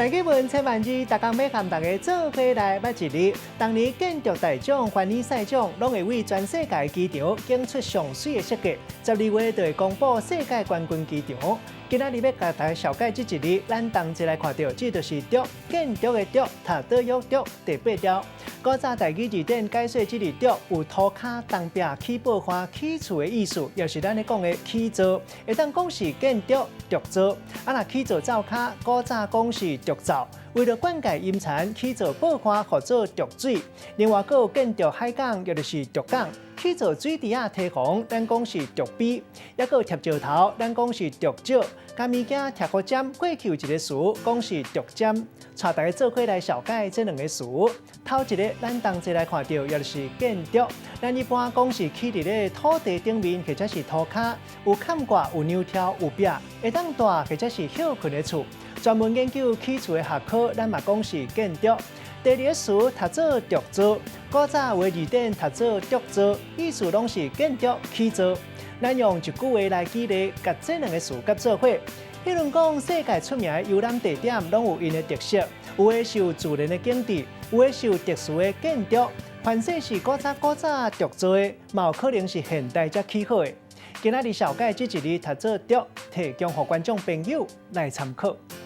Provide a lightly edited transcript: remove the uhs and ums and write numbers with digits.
大家問千萬字，逐工欲共大家做伙來捌一字。逐年建築大獎、凡爾賽獎，攏會為全世界機場揀出上媠的設計。12月就會公布世界冠軍機場。今仔日欲共大家紹介這一字，咱同齊來看著，這就是築，建築的築，讀桌約築，第八條。古早台語字典解說這字築，有塗跤銅壁起報岸起厝的意思，也是咱咧講的起造，會當講是建築築造。啊，若起造灶跤，古早講是築灶。為著灌溉淹田，起造報岸，號做築水。另外，閣有建築海港，也就是築港。起造水池仔堤防，咱講是築陂；抑閣有疊石頭，咱講是築石。共物件疊予尖，過去有一个詞講是築尖。帶大家做伙來紹介這兩个詞。頭一个，咱同齊來看著，也就是建築。咱一般講是起佇咧土地頂面，或者是塗跤，有崁蓋、有梁柱、有壁，會當蹛或者是歇睏的厝。專門研究起厝的學科，咱嘛講是建築。第二个詞讀做築造，古早有的字典讀做築造，意思攏是建築起造。咱用一句話來舉例，共這兩个詞結做伙。彼如講，世界出名的遊覽地點，攏有𪜶的特色，有的是有自然的景致，有的是有特殊的建築。凡勢是古早古早築造的，嘛有可能是現代才起好的。今仔日紹介這一字讀做築，提供予觀眾朋友來參考。